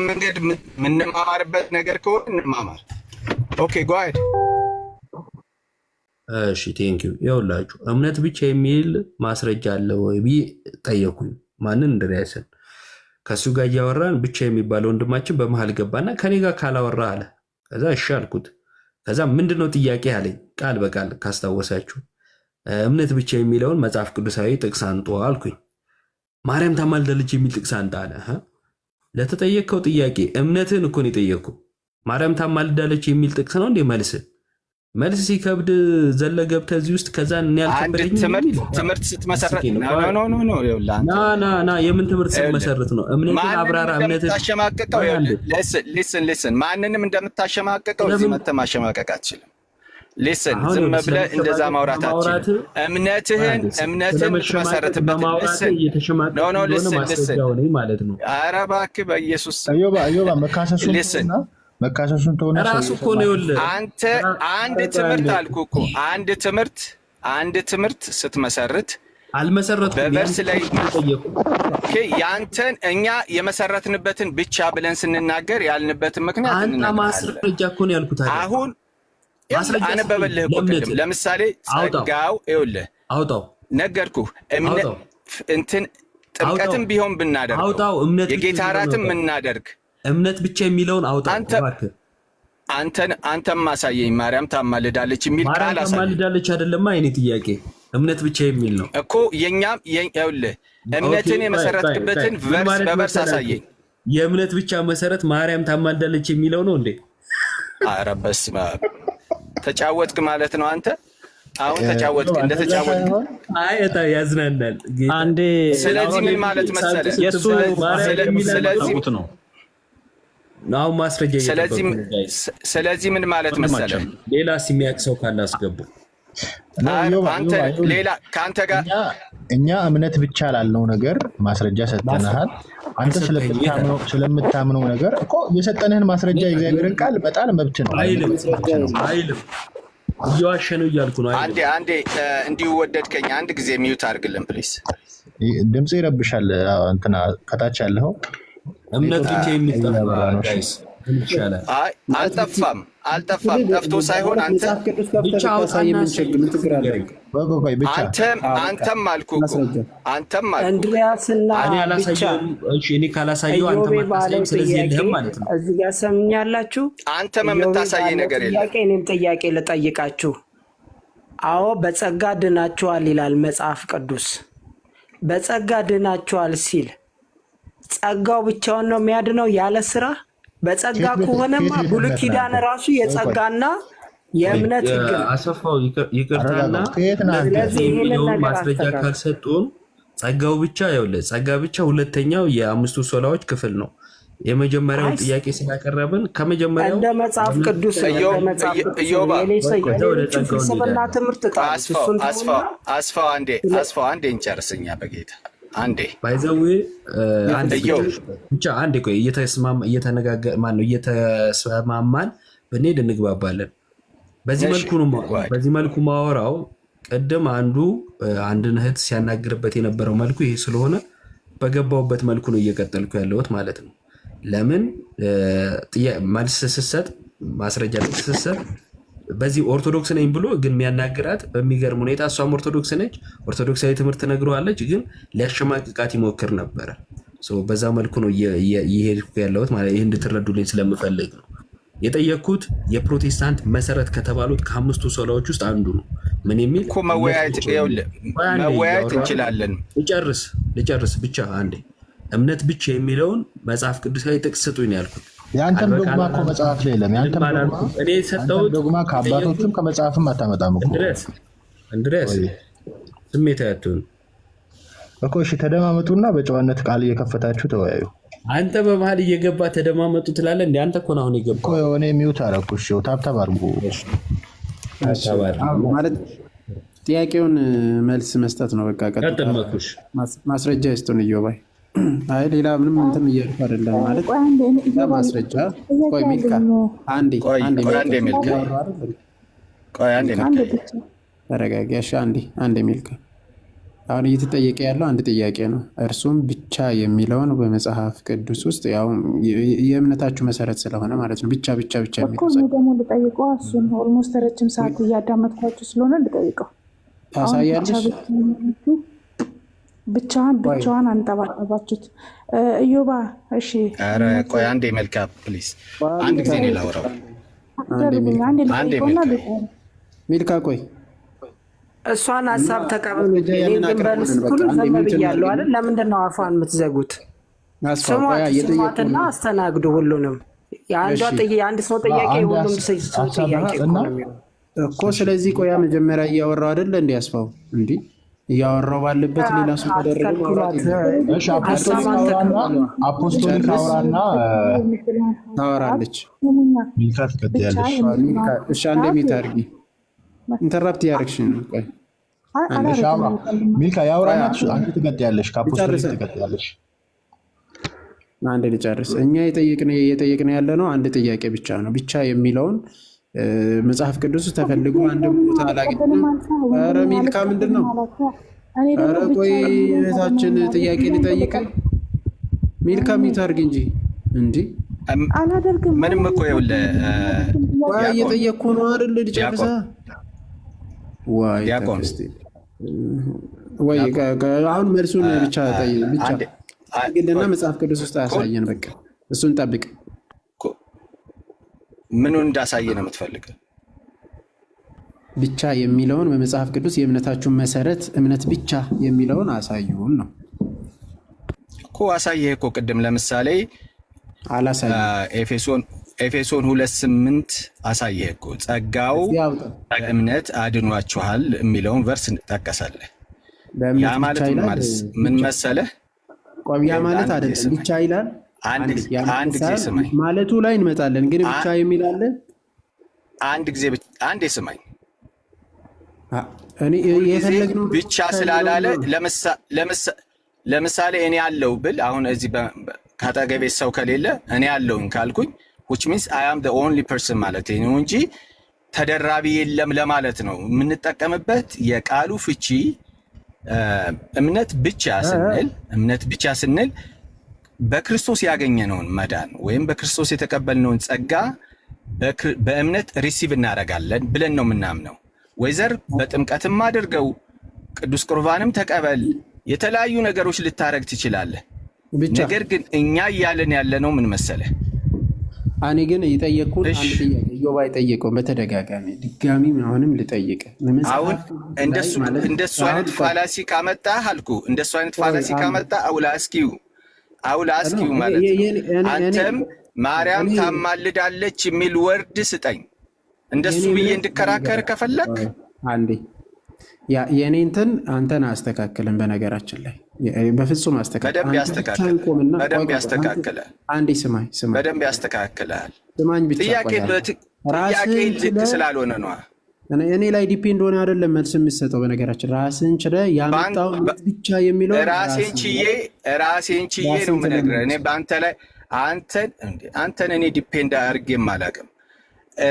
መንገድ የምንማማርበት ነገር ከሆነ እንማማር። okay go ahead።
እሺ thank you። ይኸውላችሁ እምነት ብቻ የሚል ማስረጃ አለ ወይ ብዬ ጠየኩኝ። ማንን? እንድሪያስን። ከእሱ ጋር እያወራን ብቻ የሚባለው ወንድማችን በመሀል ገባና ከኔ ጋር ካላወራ አለ። ከዛ እሺ አልኩት። ከዛ ምንድነው ጥያቄ አለኝ፣ ቃል በቃል ካስታወሳችሁ እምነት ብቻ የሚለውን መጽሐፍ ቅዱሳዊ ጥቅስ አንጡ አልኩኝ። ማርያም ታማልዳለች የሚል ጥቅስ አንጣ አለ። እህ፣ ለተጠየቅከው ጥያቄ እምነትህን እኮ ነው የጠየቅኩ። ማርያም ታማልዳለች የሚል ጥቅስ ነው እንዴ መልስ? መልስ ሲከብድ ዘለ ገብተህ እዚህ ውስጥ ከዛ እኔ
አንድ
አልከበደኝም
ትምህርት
የሚል
ትምህርት ስትመሰረት
አስቂኝ ነው።
no no no no ይኸውልህ
ና
አንተ
ና ና የምን ትምህርት
ይኸውልህ
ስትመሰርት ነው? እምነትን
ማንንም
አብራራ። እምነትን
እንደምታሸማቅቀው
ቆይ አንዴ
listen listen ማንንም እንደምታሸማቅቀው እዚህ
ስለምን
መተህ ማሸማቀቅ አትችልም። listen
አሁን
ዝም
ይኸውልህ
ብለህ እንደዛ
ስለመሸማቀቅ
ማውራት
በማውራት
አትችልም።
ቆይ
እምነትህን
አንዴ
እምነትህን
ስለመሸማቀቅ
የምትመሰርትበትን
በማውራት
listen no
እየተሸማቀቅ
no
እንደሆነ
listen listen
ማስረጃ ሆነኝ ማለት ነው።
ኧረ እባክህ በኢየሱስ ስም
እዮባ እዮባ መካሰሱን
listen
ተውና መካሰሱን ተውና ሰው
ራሱ እኮ ነው
እየሰማ
ይኸውልህ
አንተ አንድ
ኧረ ቆይ
ትምህርት
አንዴ
አልኩህ እኮ አንድ ትምህርት ስትመሰርት
አልመሰረትኩም።
በ verse
ያን
ላይ
ጠየቅኩ።
okay፣ ያንተን እኛ የመሰረትንበትን ብቻ ብለን ስንናገር ያልንበትን ምክንያት
አንተ
እንነግርሃለን።
ማስረጃ እኮ ነው ያልኩት አይደል?
አሁን ይኸውልህ
ማስረጃ ስጠኝ
አነበበልህ እኮ ቅድም።
ለእምነትህ።
ለምሳሌ
አውጣው
ጸጋው ይኸውልህ
አውጣው
ነገርኩህ። እምነ
አውጣው
እንትን
አውጣው
ጥምቀትም ቢሆን ብናደርገው
አውጣው። እምነት ብቻ
የጌታ
የሚለውን
እራትም
አውጣው።
ብናደርግ
እምነት ብቻ የሚለውን አውጣው
አንተ
እባክህ።
አንተን አንተም አሳየኝ ማርያም ታማልዳለች የሚል
ማርያም
ቃል አሳየኝ
ታማልዳለች አይደለማ? የኔ ጥያቄ እምነት ብቻ የሚል ነው።
እኮ የኛም ይኸውልህ
okay
እምነትን
ቆይ ቆይ ቆይ
የመሰረትክበትን
ምን
verse
ማለት
በ verse
መሰላችሁ?
አሳየኝ።
የእምነት ብቻ መሰረት ማርያም ታማልዳለች የሚለው ነው እንዴ?
ኧረ በስመ አብ ተጫወትክ ማለት ነው አንተ። አሁን ተጫወትክ
እዮባ እንደዛ
እንደተጫወትክ።
ሳይሆን
አይ በጣም ያዝናናል ጌታ።
አንዴ
ስለዚህ ምን ማለት
ሳቅ
መሰለ
የእሱ
ስትባል ማርያም
ማስረጃ
የሚል
ስለዚህ
አልመጣም።
ጠብቁት ነው
አሁን ማስረጃ
ስለዚህ
እየጠበቅኩ ነው guys።
ስለዚህ ምን ማለት መሰለ
ወንድማችን
ሌላስ የሚያውቅ ሰው ካለ አስገቡ።
no
አረ
እዮባ
አንተ
እዮባ ይኸውልህ
ሌላ ከአንተ ጋር
እኛ እኛ እምነት ብቻ ላልነው ነገር ማስረጃ ሰጥተንሃል። አንተ
አልሰጠኸኝም። የት አለ?
ስለምታምነው ነገር እኮ የሰጠንህን ማስረጃ የእግዚአብሔርን ቃል መጣል መብት ነው፣
አይልም
መብት ነው።
አይልም፣ እየዋሸ ነው እያልኩ ነው።
አንዴ
አይልም።
አንዴ እንዲሁ ወደድከኝ። አንድ ጊዜ mute አድርግልን please።
ድምፅ ይረብሻል። አዎ፣ እንትና ከታች ያለው
እምነት ብቻ የሚል ጠፋ
እያበራ ነው። እሺ
guys፣ ምን ይሻላል?
አይ አልጠፋም፣ አልጠፋም። ጠፍቶ ሳይሆን አንተ
መጽሐፍ ቅዱስ ከፍተህ
ብቻ
ብታሳይ
አውጣና
ምን
አሳይ።
ችግር ምን ችግር አለ?
ንገረኝ።
ቆይ ቆይ ቆይ ብቻ
አንተም
አዎ፣ በቃ
አንተም አልኩህ እኮ
ማስረጃ።
አንተም አልኩህ።
እንድሪያስና
እኔ
ብቻ
አላሳየውም። እሺ እኔ ካላሳየው አንተ
ኢዮቤ ባለው
አታሳይም። ስለዚህ
ጥያቄ
የለህም ማለት ነው።
እዚህ ጋር ሰምኛላችሁ።
አንተም
ኢዮቤ
የምታሳየኝ
ባለው
ነገር የለም።
ጥያቄ እኔም ጥያቄ ልጠይቃችሁ። አዎ በጸጋ ድናችኋል ይላል መጽሐፍ ቅዱስ። በጸጋ ድናችኋል ሲል ጸጋው ብቻውን ነው የሚያድነው ያለ ስራ? በጸጋ
ከየት ቤት
ከሆነማ
ከየት ቤት
ብሉይ
እምነት ነው
ኪዳን
ያንተ?
ራሱ
ቆይ ቆይ
የጸጋና የእምነት ህግ ነው።
አሰፋው ይቅርታና
አረጋጋው። ከየት ነህ
እምነት
አንተ?
ብቻ
ስለዚህ ይህንን
የሚለውን
ነገር
ማስረጃ
አስተካክል።
ካልሰጡን ጸጋው ብቻ ይኸውልህ፣ ጸጋ ብቻ ሁለተኛው የአምስቱ ሶላዎች ክፍል ነው። የመጀመሪያውን
አይ
ጥያቄ ስላቀረብን ከመጀመሪያው
እንደ መጽሐፍ
እምነት
ቅዱስ
ብቻ
ነው። እንደ
ኢዮብ
መጽሐፍ ቅዱስ ነው።
ኢዮባ
ከዛ ወደ
የሌሎቹን
ጸጋው
ፍልስፍና
እንሄዳለን።
ትምህርት ጣሉት።
አስፋው
እሱን
አስፋው
ተውና
አስፋው አንዴ አስፋው አንዴ እንጨርስኛ በጌታ አንዴ
by the way አንድ ብቻ
ኢዮብ
ብቻ አንዴ ቆይ፣ እየተስማማ እየተነጋገ ማነው እየተስማማን ብንሄድ እንግባባለን። በዚህ
እሺ
መልኩ ነው
ጓድ
በዚህ መልኩ ማወራው። ቅድም አንዱ አንድን እህት ሲያናግርበት የነበረው መልኩ ይሄ ስለሆነ በገባውበት መልኩ ነው እየቀጠልኩ ያለሁት ማለት ነው። ለምን መልስ ስሰጥ ማስረጃ ስትሰጥ በዚህ ኦርቶዶክስ ነኝ ብሎ ግን የሚያናግራት በሚገርም ሁኔታ እሷም ኦርቶዶክስ ነች፣ ኦርቶዶክሳዊ ትምህርት ነግረዋለች፣ ግን ሊያሸማቅቃት ይሞክር ነበረ። So በዛ መልኩ ነው እየሄድኩ ያለሁት ማለት ይህ እንድትረዱልኝ ስለምፈልግ ነው። የጠየቅኩት የፕሮቴስታንት መሰረት ከተባሉት ከአምስቱ ሶላዎች ውስጥ አንዱ ነው። ምን የሚል
እኮ
እምነት
መወያየት
ብቻ የሚል
ይኸውልህ
ቆይ አንዴ
መወያየት
እያወራሁ
እንችላለን።
ልጨርስ ልጨርስ ብቻ አንዴ እምነት ብቻ የሚለውን መጽሐፍ ቅዱሳዊ ጥቅስ ስጡኝ ነው ያልኩት።
የአንተም
አልበቃ
ዶግማ እኮ መጽሐፍ ላይ የለም።
ምንም
የአንተም ዶግማ
አላልኩም። እኔ
የአንተም
የሰጠሁት
ዶግማ ከአባቶችም
የጠየቅኩት
ከመጽሐፍም አታመጣም እኮ።
እንድሪያስ እንድሪያስ
ወይ
ስሜታዊ አትሁን።
እኮ እሺ፣ ተደማመጡና በጨዋነት ቃል እየከፈታችሁ ተወያዩ።
አንተ በመሀል እየገባ ተደማመጡ ትላለህ። እንደ አንተ እኮ ነው አሁን
እኮ
የገባው።
የሆነ mute አደረኩሽ። Tap tap አድርጉ።
እሺ፣ tap tap አድርግ።
አዎ፣ ማለት ጥያቄውን መልስ መስጠት ነው። በቃ ቀጥታ
ቀጥል መኩሽ።
ማስረጃ ይስጡን። እዮባይ አይ ሌላ ምንም እንትን እያልኩ አይደለም። ማለት
ቆይ አንዴ እኔ
ሌላ
እዮባ
ማስረጃ
ጥያቄ
ቆይ ሚልካ
አለኝ።
አንዴ
ቆይ
አንዴ
ቆይ
ሚልካ
አንዴ ሚልካ
እያወራሁ አይደል?
ቆይ አንዴ
አንድ
ሚልካ
ብቻ
ተረጋጊ። እሺ አንዴ አንዴ ሚልካ አሁን እየተጠየቀ ያለው አንድ ጥያቄ ነው። እርሱም ብቻ የሚለውን በመጽሐፍ ቅዱስ ውስጥ ያው የእምነታችሁ መሰረት ስለሆነ ማለት ነው። ብቻ ብቻ ብቻ
እኮ
የሚለው
እኔ
ጸጋ
ደግሞ ልጠይቀው እሱን almost ረጅም ሰዓት እያዳመጥኳችሁ ስለሆነ ልጠይቀው። አሁን ብቻ
ታሳያለሽ።
ብቻ የሚላችሁ ብቻዋን
ቆይ
ብቻዋን አንጠባጠባችሁት። እዮባ እሺ፣
ኧረ
እምነት
ቆይ አንዴ መልካ please፣
ቆይ
አንድ
አንዴ
ጊዜ እኔ ላውራው።
አንዴ
አትደርብኝ፣
ሚልካ
አንዴ
አንዴ
ልጠይቀውና
ሚልካ
ልጠይቀው።
ሚልካ ቆይ
እሷን
እና
ሀሳብ ተቀበሉ።
መረጃ
እኔ
ያንን
ዝም በሉ
አቅርቡልን። በቃ
ስትሉ
አንዴ
ዝም
mute
ብያለሁ
እናድርግና
አይደል? ለምንድን ነው አፏን የምትዘጉት?
አስፋው ቆይ
ስሟት
እየጠየቁ
ስሟትና
ነው።
አስተናግዱ ሁሉንም። የአንዷ
እሺ
የአንድ ሰው ጥያቄ
አንድ
የሁሉም ሰው
ሀሳብ
ጥያቄ እኮ
ልስጥና
ነው የሚሆነው።
እኮ ስለዚህ ቆያ መጀመሪያ እያወራው አይደለ እንዲ አስፋው እንዲህ እያወራው ባለበት ሌላ ሰው ተደርቦ ማውራት
አትከልክሏት።
የለም።
እሺ፣ apostolic
ሀሳቧን
አውራና
ተቀበሏ።
apostolic
ጨርስ
አውራና
የምትለውን ሀሳብ
ታወራለች።
ስሙኛ፣
ሚልካ
ብቻ
ትቀጥያለሽ።
የምትለውን
ሚልካ እሺ አንዴ
ሀሳብ
mute አድርጊ። Interrupt እያደረግሽ ነው። ቆይ አንዴ
እሺ
አላረግም።
አውራ
ይቀልማ
ሚልካ
ቆይ
ያውራና አንቺ ትቀጥያለሽ። ከ apostolic
ልጨርስ
ትቀጥያለሽ።
አንድ ልጨርስ። እኛ የጠየቅን ያለ ነው አንድ ጥያቄ ብቻ ነው። ብቻ የሚለውን መጽሐፍ ቅዱስ ተፈልጎ አንድም ቦታ
አልቀበልም
አላገኘንም።
አልካ
ኧረ
ወንድሜ
ሚልካ ምንድን
አልቀበልም
ነው?
አላልካ። እኔ ደግሞ
ኧረ
ብቻ
ቆይ
የሚለውን
እህታችን
ታለማመን
ጥያቄ
አልኩና
ልጠይቅ።
ልቀጥል።
ሚልካ mute አድርግ እንጂ እንዲህ
አላደርግም።
ምንም እኮ ይኸውልህ
ቆይ
ዲያቆን
እየጠየቅኩ ነው አይደል? ልጨርሳ
ዲያቆን
ዋይ
ዲያቆን
ተክስቴ ወይ
ዲያቆን
አሁን መልሱን ብቻ ብቻ
አንዴ
ግልና
ቆይ
መጽሐፍ ቅዱስ ውስጥ አያሳየን። በቃ እሱን ጠብቅ።
ምኑን እንዳሳየ ነው የምትፈልገው?
ብቻ የሚለውን በመጽሐፍ ቅዱስ የእምነታችሁን መሰረት እምነት ብቻ የሚለውን አሳዩን ነው።
እኮ አሳየህ እኮ ቅድም። ለምሳሌ
አላሳየም።
ኤፌሶን 2:8 አሳየህ እኮ ጸጋው
እዚህ አውጣ።
በእምነት አድኗችኋል የሚለውን verse ጠቀሰልህ። ያ
በእምነት ብቻ
ማለት ምን
ይላል።
ማለት ምን
ብቻ
መሰለህ?
ቆይ፣ ያ ማለት
አንድ ጊዜ
አይደለም
ስማኝ፣
ብቻ ይላል።
አንድ
አንዴ
ጊዜ
ያ ማለት
አንድ ጊዜ
ሳይሆን
ስማኝ፣
ማለቱ ላይ እንመጣለን። ግን ብቻ የሚል አለ።
አንድ ጊዜ አንዴ ስማኝ።
እኔ
ሁልጊዜ
የፈለግነው
ብቻ
ብቻ የሚለውን
ስላላለ
ነው።
ለምሳሌ እኔ አለው ብል አሁን እዚህ ከአጠገቤ ሰው ከሌለ እኔ አለውኝ ካልኩኝ which means I am the only person ማለት ነው እንጂ ተደራቢ የለም ለማለት ነው የምንጠቀምበት የቃሉ ፍቺ። እምነት ብቻ ስንል እምነት ብቻ ስንል በክርስቶስ ያገኘነውን መዳን ወይም በክርስቶስ የተቀበልነውን ጸጋ በእምነት receive እናደርጋለን ብለን ነው የምናምነው። Whether በጥምቀትም አድርገው ቅዱስ ቁርባንም ተቀበል፣ የተለያዩ ነገሮች ልታረግ ትችላለህ።
ብቻ
ነገር ግን እኛ እያለን ያለነው ምን መሰለህ?
እኔ ግን የጠየቅኩህን
እሺ
አንድ ጥያቄ ኢዮብ የጠየቀውን በተደጋጋሚ ድጋሚ አሁንም ልጠይቅ
አሁን
መጽሐፍ ቅዱስ ላይ
እንደሱ
ማለት
እንደሱ
አሁን
አይነት
ቆይ
fallacy ካመጣህ አልኩ፣ እንደሱ አይነት
ቆይ
fallacy
አንዴ
ካመጣ አውላስኪው አውላስኪው
ነው
ማለት ነው።
እኔ
አንተም ማርያም
እኔ
ታማልዳለች የሚል word ስጠኝ። እንደሱ
የኔ
ብዬ
እምነት
እንድከራከር ከፈለክ
ቆይ አንዴ የኔ እንትን አንተን አያስተካክልም። በነገራችን ላይ በፍጹም አስተካክል።
በደንብ
አንተ ብቻህን
ያስተካክላል።
ቆምና ቆይ
በደንብ
ቆይ ቆይ አንተ
ያስተካክላል።
አንዴ ስማኝ ስማኝ
በደንብ ያስተካክላል።
ስማኝ ብቻ
ጥያቄ
ቆይ አንዴ
ጥያቄ
ራስህን
ልክ
ችለህ
ስላልሆነ ነዋ።
እኔ ላይ depend ሆነ አይደለም መልስ የምትሰጠው። በነገራችን ራስህን ችለህ ያመጣው እምነት ብቻ የሚለውን
ራሴን
ራስህን
ችዬ ራሴን ችዬ ነው
ራስህን
የምነግርህ። እኔ
ትለመልስ
በአንተ ላይ አንተን እንዴ አንተን እኔ depend አድርጌም አላውቅም።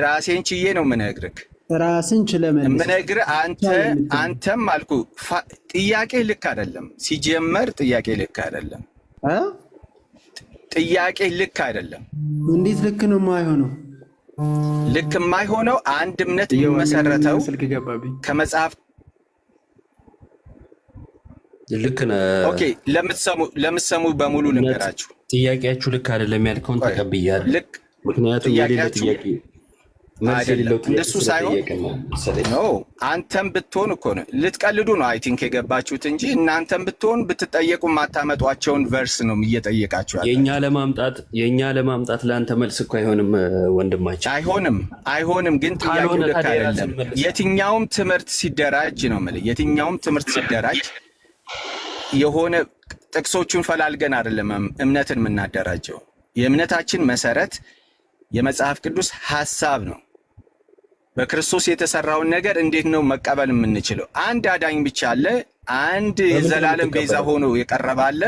ራሴን ችዬ ነው የምነግርህ
ራስን ችለህ መልስ
የምነግርህ
ብቻ
አንተ
የምትለው
አንተም አልኩ ጥያቄ ልክ አይደለም። ሲጀመር ጥያቄ ልክ አይደለም።
እ?
ጥያቄ ልክ አይደለም።
እንዴት ልክ ነው የማይሆነው?
ልክ የማይሆነው አንድ እምነት
እየው
የሚመሰረተው
ስልክ ገባብኝ።
ከመጽሐፍ
ልክ ነህ።
Okay፣ ለምትሰሙ በሙሉ
እምነት
ልንገራችሁ።
ጥያቄያችሁ ልክ አይደለም ያልከውን
ቆይ
ተቀብያለሁ።
ልክ
ምክንያቱም የሌለ
ጥያቄያችሁ
ጥያቄ መልስ
አይደለም
የሌለው ጥያቄ
እንደሱ ሳይሆን
ስለጠየቅን ነው መሰለኝ።
No፣ አንተም ብትሆን እኮ ነው ልትቀልዱ ነው I think የገባችሁት እንጂ እናንተም ብትሆን ብትጠየቁ የማታመጧቸውን verse ነው እየጠየቃችሁ ያላችሁ።
የኛ ለማምጣት ለአንተ መልስ እኮ አይሆንም ወንድማችን።
አይሆንም አይሆንም፣ ግን ጥያቄው
ካልሆነ
ልክ
ታዲያ የራስን
አይደለም።
መልስ
የትኛውም ትምህርት ሲደራጅ ነው የምልህ፣ የትኛውም ትምህርት ሲደራጅ የሆነ ጥቅሶቹን ፈላልገን አይደለም እምነትን የምናደራጀው። የእምነታችን መሰረት የመጽሐፍ ቅዱስ ሐሳብ ነው። በክርስቶስ የተሰራውን ነገር እንዴት ነው መቀበል የምንችለው? አንድ አዳኝ ብቻ አለ። አንድ
በምንድን ነው
የዘላለም ቤዛ
የምትቀበለው?
ሆኖ የቀረበ አለ።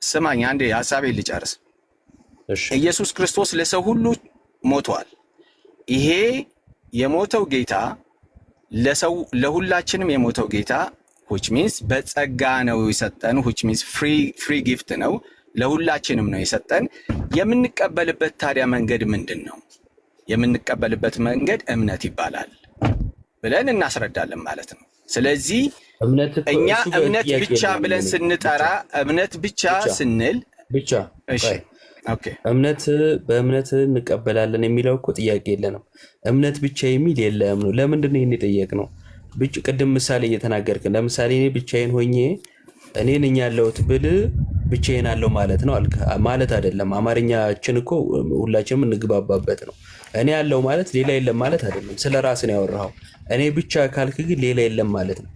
ስማኝ አንዴ ሐሳቤን ልጨርስ።
እሺ
ኢየሱስ ክርስቶስ ለሰው ሁሉ ሞቷል። ይሄ የሞተው ጌታ ለሰው ለሁላችንም የሞተው ጌታ which means በጸጋ ነው የሰጠን፣ which means free gift ነው፣ ለሁላችንም ነው የሰጠን። የምንቀበልበት ታዲያ መንገድ ምንድን ነው? የምንቀበልበት መንገድ እምነት ይባላል ብለን እናስረዳለን ማለት ነው። ስለዚህ
እምነት እኮ
እኛ
እሱ ጋር
እምነት
ጥያቄ
ብቻ
የለኝም
ብለን
እኔ። ብቻ
ስንጠራ እምነት ብቻ
ብቻ
ስንል
ብቻ
እሺ
ቆይ
Okay
እምነት በእምነት እንቀበላለን የሚለው እኮ ጥያቄ የለንም። እምነት ብቻ የሚል የለም ነው። ለምንድን ነው ይህን የጠየቅነው? ቅድም ምሳሌ እየተናገርክ ለምሳሌ እኔ ብቻዬን ሆኜ እኔ ነኝ ያለሁት ብል ብቻዬን አለው ማለት ነው አልክ። ማለት አይደለም። አማርኛችን እኮ ሁላችንም እንግባባበት ነው። እኔ ያለው ማለት ሌላ የለም ማለት አይደለም። ስለ ራስን ያወራኸው። እኔ ብቻ ካልክ ግን ሌላ የለም ማለት ነው።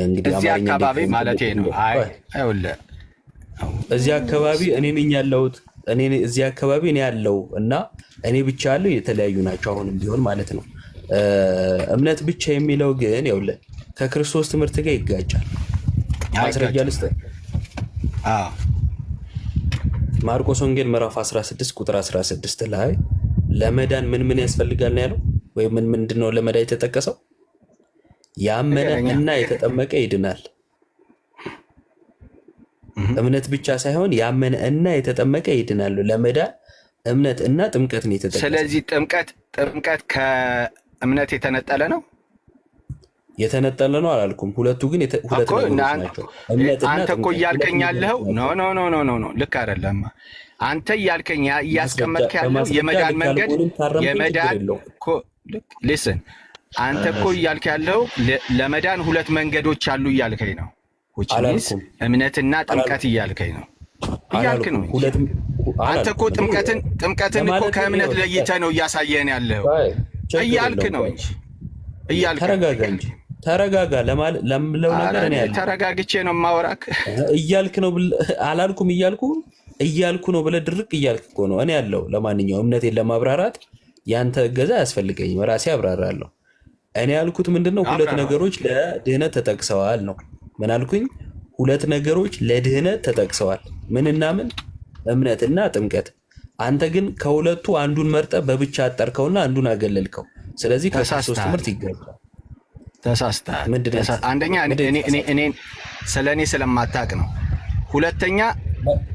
እንግዲህ
እዚህ
አማርኛ እንዴት
አካባቢ ማለት ነው። አይ
ቆይ
ይኸውልህ
እዚህ አካባቢ እኔ ነኝ ያለሁት እኔ እዚህ አካባቢ እኔ ያለው እና እኔ ብቻ ያለው የተለያዩ ናቸው። አሁንም ቢሆን ማለት ነው። እምነት ብቻ የሚለው ግን ይኸውልህ ከክርስቶስ ትምህርት ጋር ይጋጫል። ማስረጃ
አይጋጭም።
ልስጥህ።
አዎ
ማርቆስ ወንጌል ምዕራፍ 16 ቁጥር 16 ላይ ለመዳን ምን ምን ያስፈልጋል ነው ያለው? ወይም ምን ምንድን ነው ለመዳን የተጠቀሰው? ያመነ
ንገረኛ።
እና የተጠመቀ ይድናል። እምነት ብቻ ሳይሆን ያመነ እና የተጠመቀ ይድናሉ። ለመዳን እምነት እና ጥምቀት ነው የተጠቀሰው።
ስለዚህ ጥምቀት ከእምነት የተነጠለ ነው
የተነጠለ ነው አላልኩም። ሁለቱ ግን ሁለት
እኮ
ነገሮች ናቸው። እምነትና
አንተ እኮ
ጥምቀት ሁለት
እያልከኝ
ነገሮች
ያለኸው no
ናቸው።
No no no no no ልክ አይደለም። አንተ እያልከኝ እያስቀመጥክ ያለው
በማስረጃ
የመዳን
ልክ
መንገድ
አልሆንም፣ ታረምኩኝ፣ ችግር
የመዳን
የለውም።
እኮ listen አንተ እኮ እያልክ ያለው ለመዳን ሁለት መንገዶች አሉ እያልከኝ ነው። Which means
አላልኩም
እምነትና ጥምቀት
አላልኩም
እያልከኝ ነው እያልክ
አላልኩም
ነው እንጂ
ሁለት
አንተ እኮ
አላልኩም። እኔ
ጥምቀትን እኮ
ለማለት
ከእምነት
ይኸውልህ፣
ለይተህ ነው እያሳየን ያለው
ቆይ ችግር
እያልክ
የለውም።
ነው
ቆይ
እንጂ እያልክ ነው።
ተረጋጋ እንጂ ተረጋጋ። ለምለው
ኧረ
ነገር እኔ
እኔ
ያለሁ
ተረጋግቼ ነው የማወራክ።
እያልክ ነው አላልኩም። እያልኩ ነው ብለህ ድርቅ እያልክ እኮ ነው። እኔ ያለው ለማንኛውም እምነቴን ለማብራራት ያንተ እገዛ አያስፈልገኝም፣ ራሴ አብራራለሁ። እኔ ያልኩት ምንድን ነው? ሁለት
አብራራ።
ነገሮች ለድህነት ተጠቅሰዋል ነው። ምን አልኩኝ? ሁለት ነገሮች ለድህነት ተጠቅሰዋል። ምንና ምን? እምነትና ጥምቀት። አንተ ግን ከሁለቱ አንዱን መርጠህ በብቻ አጠርከውና አንዱን አገለልከው። ስለዚህ ከክርስቶስ
ተሳስተሃል፣
ትምህርት ይገባል።
ተሳስተሃል።
ምንድን ነው
አንደኛ
ምንድን ነው የተሳሳተው?
እኔን ስለ እኔ ስለማታቅ ነው። ሁለተኛ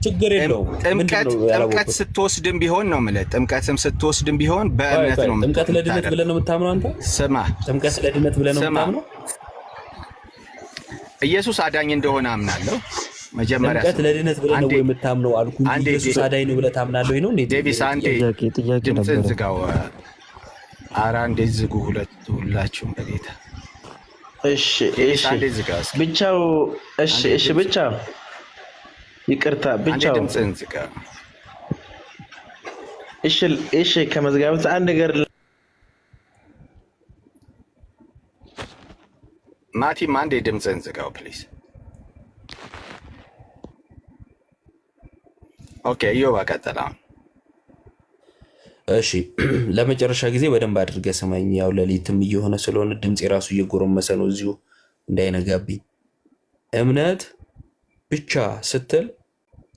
ችግር የለውም። ምንድን
ጥምቀት
ነው
ጥምቀት
ያላወቅኩት?
ስትወስድም ቢሆን ነው የምልህ። ጥምቀትም ስትወስድም ቢሆን
ቆይ
በእምነት
ቆይ፣
ነው
ጥምቀት ለድነት
የምታደርገው።
ብለህ ነው የምታምነው አንተ?
ስማ
ጥምቀት ለድነት ብለህ ነው
ስማ፣
የምታምነው?
ኢየሱስ አዳኝ እንደሆነ አምናለሁ። መጀመሪያ
ጥምቀት
ስማ፣
ለድነት ብለህ ነው
አንዴ
ወይ የምታምነው አልኩህ እንጂ
አንዴ
ኢየሱስ አዳኝ ነው ብለህ ታምናለህ ወይ ነው እንዴ?
ዴቪስ አንዴ
ጥያቄ?
ጥያቄ ጥያቄ
ድምፅን
ነበረ።
ዝጋው። ኧረ አንዴ ዝጉ፣ ሁለት ሁላችሁም በጌታ።
እሺ
ዴቪስ
እሺ
አንዴ ዝጋ እስኪ።
ብቻው እሺ
አንዴ
እሺ
ድምፅ
ብቻው ይቅርታ
አንዴ
ብቻው
ድምፅህን ዝጋ።
እሺ እሺ ከመዝጋበት አንድ ነገር
ማቲም አንዴ ድምፅህን ዝጋው please። Okay እዮብ ቀጥል አሁን።
እሺ ለመጨረሻ ጊዜ በደንብ አድርገህ ስማኝ። ያው ሌሊትም እየሆነ ስለሆነ ድምፅ የራሱ እየጎረመሰ ነው፣ እዚሁ እንዳይነጋብኝ። እምነት ብቻ ስትል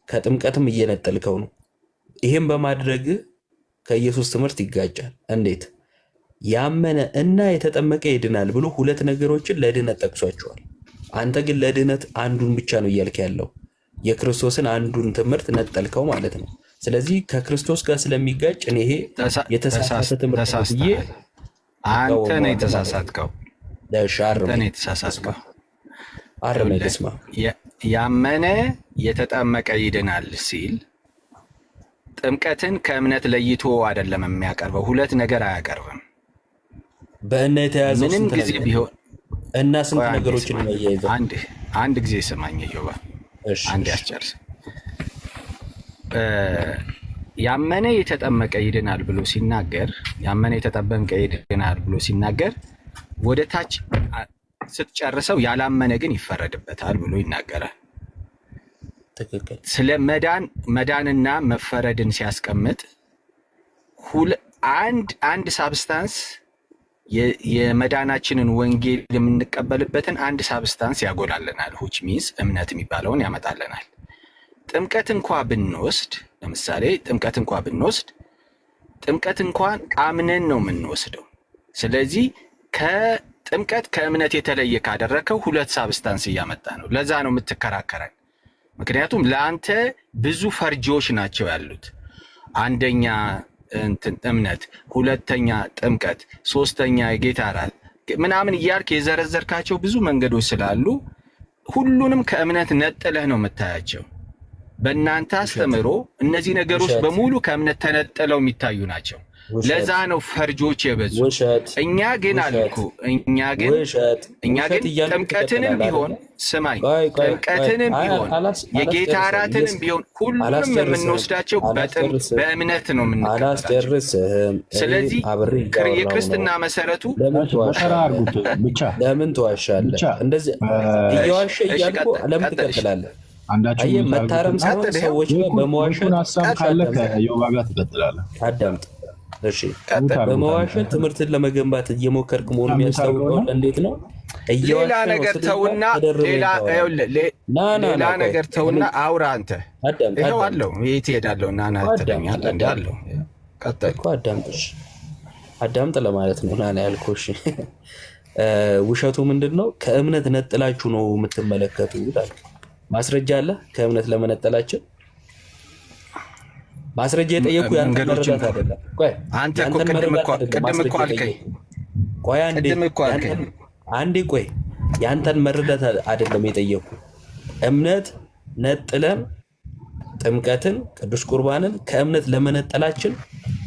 ከጥምቀትም እየነጠልከው ነው። ይህም በማድረግ ከኢየሱስ ትምህርት ይጋጫል። እንዴት? ያመነ እና የተጠመቀ ይድናል ብሎ ሁለት ነገሮችን ለድነት ጠቅሷቸዋል። አንተ ግን ለድነት አንዱን ብቻ ነው እያልክ ያለው፣ የክርስቶስን አንዱን ትምህርት ነጠልከው ማለት ነው። ስለዚህ ከክርስቶስ ጋር ስለሚጋጭ እኔ ይሄ የተሳሳተ ትምህርት ነው ብዬ
ተሳስተሃል። አንተ ነው
እቃወመዋለሁ ማለት ነው።
የተሳሳትከው።
እሺ
አንተ
አርመኝ
ነው
ልስማ፣
የተሳሳትከው።
አርመኝ
ይኸውልህ
ልስማ።
ያመነ የተጠመቀ ይድናል ሲል ጥምቀትን ከእምነት ለይቶ አይደለም የሚያቀርበው። ሁለት ነገር አያቀርብም።
በእና የተያዘው
ምንም
ስንት
ጊዜ
ነገር
ቢሆን
እና ስንት
ቆይ አንዴ
ነገሮችን
ስማኝ፣
ነው ያያይዘው?
አንድ አንድ ጊዜ ስማኝ እዮባ፣
እሺ
አንድ
እሺ
ያስጨርስ። ያመነ የተጠመቀ ይድናል ብሎ ሲናገር ያመነ የተጠመቀ ይድናል ብሎ ሲናገር ወደ ታች ስትጨርሰው ያላመነ ግን ይፈረድበታል ብሎ ይናገራል።
ትክክል።
ስለ መዳን መዳንና መፈረድን ሲያስቀምጥ አንድ አንድ substance የመዳናችንን ወንጌል የምንቀበልበትን አንድ substance ያጎላልናል። which means እምነት የሚባለውን ያመጣልናል። ጥምቀት እንኳ ብንወስድ ለምሳሌ ጥምቀት እንኳ ብንወስድ ጥምቀት እንኳን አምነን ነው የምንወስደው። ስለዚህ ከጥምቀት ከእምነት የተለየ ካደረከው ሁለት substance እያመጣ ነው። ለዛ ነው የምትከራከረን። ምክንያቱም ለአንተ ብዙ ፈርጂዎች ናቸው ያሉት። አንደኛ እንትን እምነት፣ ሁለተኛ ጥምቀት፣ ሶስተኛ የጌታ እራት ምናምን እያልክ የዘረዘርካቸው ብዙ መንገዶች ስላሉ ሁሉንም ከእምነት ነጥለህ ነው የምታያቸው። በእናንተ
ውሸት
አስተምህሮ እነዚህ ነገሮች
ውሸት
በሙሉ ከእምነት ተነጥለው የሚታዩ ናቸው። ለዛ
ውሸት
ነው ፈርጆች የበዙት።
ውሸት
እኛ ግን
ውሸት
አልኩ እኛ ግን
ውሸት
እኛ
ውሸት
ግን
እያልክ
ጥምቀትንም
ትቀጥላለህ
ቢሆን
አይደለ?
ስማኝ፣
ቆይ ቆይ ቆይ፣
ጥምቀትንም
አይ
ቢሆን የጌታ
አላስጨርስህም።
እራትንም ቢሆን ሁሉንም
አላስጨርስህም
የምንወስዳቸው
አላስጨርስህም
በእምነት ነው የምንቀበላቸው።
አላስጨርስህም። እኔ
ስለዚህ
አብሬ እያወራሁ ነው።
የክርስትና መሰረቱ
ለምን
እሺ፣ በተራ
ትዋሻለህ?
አድርጉት። ብቻ
ለምን ትዋሻለህ?
ብቻ
እንደዚህ
እሺ
እየዋሸ
እሺ፣
እያልኩ
ቀጥል
ለምን
ቀጥል፣ እሺ
ትቀጥላለህ?
አንዳችሁ
አየህ፣
mute
መታረም
አድርጉትና
ሳይሆን
ቀጥል፣ ይኸው
ሰዎች ላይ
የኩን
በመዋሸት
የኩን ሀሳብ ካለ
አዳምጥ
ከዮባ ጋር ትቀጥላለህ።
አዳምጥ። እሺ
mute
ቀጥል።
አድርጉት።
በመዋሸት ትምህርትን ለመገንባት እየሞከርክ መሆኑ
mute
የሚያስታውቀው
አድርገውና
እንዴት ነው?
ሌላ
እየዋሸ ነው
ነገር
ስትባል
ተውና
ተደርበህ
ሌላ
ታወራለህ።
ይኸውልህ፣
ና ና
ሌላ
ና ቆይ
ነገር
እኔ
ተውና አውራ አንተ።
አዳምጥ
ይኸው
አዳምጥ
አለው የት እሄዳለሁ እና ና
አዳምጥ
ትለኛለህ እንደ
አዳምጥ
አለው ቀጥል።
እኮ አዳምጥ። እሺ አዳምጥ ለማለት ነው ና ና ያልኩህ። እሺ ውሸቱ ምንድን ነው? ከእምነት ነጥላችሁ ነው የምትመለከቱት አልክ። ማስረጃ አለ ከእምነት ለመነጠላችን? ማስረጃ የጠየኩ ያንተን
መንገዶችን
መረዳት አይደለም። ቆይ
አንተ እኮ
ያንተን
ቅድም
መረዳት
እኮ
አይደለም
ቅድም እኮ
ማስረጃ
አልከኝ
የጠየኩ። ቆይ አንዴ
ቅድም እኮ አልከኝ
ያንተን አንዴ ቆይ ያንተን መረዳት አይደለም የጠየኩ። እምነት ነጥለን ጥምቀትን ቅዱስ ቁርባንን ከእምነት ለመነጠላችን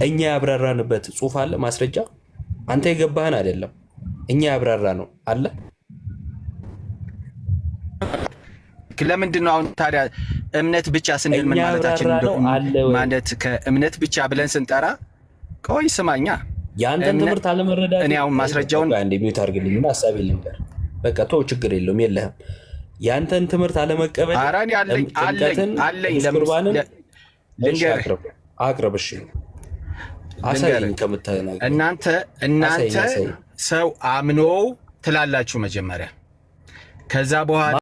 እኛ ያብራራንበት ጽሑፍ አለ ማስረጃ። አንተ የገባህን አይደለም እኛ ያብራራ ነው አለ።
ለምንድን ነው አሁን ታዲያ እምነት ብቻ ስንል ምን
እኛ
ማለታችን
ያብራራ ነው
እንደሆነ
አለ ወይ?
ማለት ከእምነት ብቻ ብለን ስንጠራ ቆይ ስማኛ
የአንተን
እምነ-
ትምህርት አለመረዳት
እኔ አሁን ማስረጃውን
አንዴ mute አድርግልኝና ሀሳቤን ልንገር። በቃ ተው፣ ችግር የለውም የለህም። የአንተን ትምህርት አለመቀበል
ኧረ እኔ አለኝ አለኝ
ጥምቀትን
አለኝ
ቅዱስ ቁርባንን እሺ፣
ልንገርህ
አቅርብ አቅርብ። እሺ አሳየኝ
ልንገርህ
ከምትናገር
እናንተ እናንተ
አሳየኝ አሳየኝ።
ሰው አምኖ ትላላችሁ መጀመሪያ፣ ከዛ በኋላ